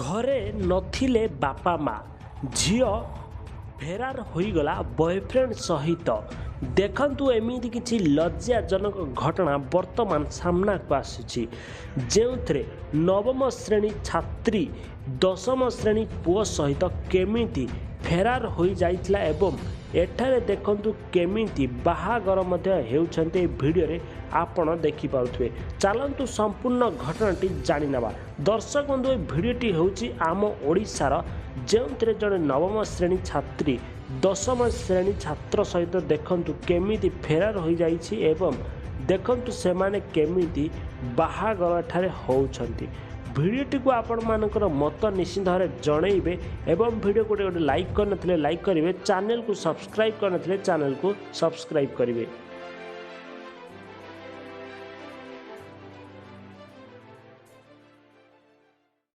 ଘରେ ନଥିଲେ ବାପା ମା, ଝିଅ ଫେରାର ହୋଇଗଲା ବୟଫ୍ରେଣ୍ଡ ସହିତ। ଦେଖନ୍ତୁ, ଏମିତି କିଛି ଲଜ୍ଜାଜନକ ଘଟଣା ବର୍ତ୍ତମାନ ସାମ୍ନାକୁ ଆସୁଛି, ଯେଉଁଥିରେ ନବମ ଶ୍ରେଣୀ ଛାତ୍ରୀ ଦଶମ ଶ୍ରେଣୀ ପୁଅ ସହିତ କେମିତି ଫେରାର ହୋଇଯାଇଥିଲା ଏବଂ ଏଠାରେ ଦେଖନ୍ତୁ କେମିତି ବାହାଘର ମଧ୍ୟ ହେଉଛନ୍ତି, ଏ ଭିଡ଼ିଓରେ ଆପଣ ଦେଖିପାରୁଥିବେ। ଚାଲନ୍ତୁ ସମ୍ପୂର୍ଣ୍ଣ ଘଟଣାଟି ଜାଣିନେବା। ଦର୍ଶକ ବନ୍ଧୁ, ଏ ଭିଡ଼ିଓଟି ହେଉଛି ଆମ ଓଡ଼ିଶାର, ଯେଉଁଥିରେ ଜଣେ ନବମ ଶ୍ରେଣୀ ଛାତ୍ରୀ ଦଶମ ଶ୍ରେଣୀ ଛାତ୍ର ସହିତ ଦେଖନ୍ତୁ କେମିତି ଫେରାର ହୋଇଯାଇଛି ଏବଂ ଦେଖନ୍ତୁ ସେମାନେ କେମିତି ବାହାଘର ଏଠାରେ ହେଉଛନ୍ତି। ଭିଡ଼ିଓଟିକୁ ଆପଣମାନଙ୍କର ମତ ନିଶ୍ଚିନ୍ତ ଭାବରେ ଜଣେଇବେ ଏବଂ ଭିଡ଼ିଓ ଗୋଟେ ଗୋଟେ ଲାଇକ୍ କରିନଥିଲେ ଲାଇକ୍ କରିବେ, ଚ୍ୟାନେଲକୁ ସବସ୍କ୍ରାଇବ୍ କରିନଥିଲେ ଚ୍ୟାନେଲକୁ ସବସ୍କ୍ରାଇବ୍ କରିବେ।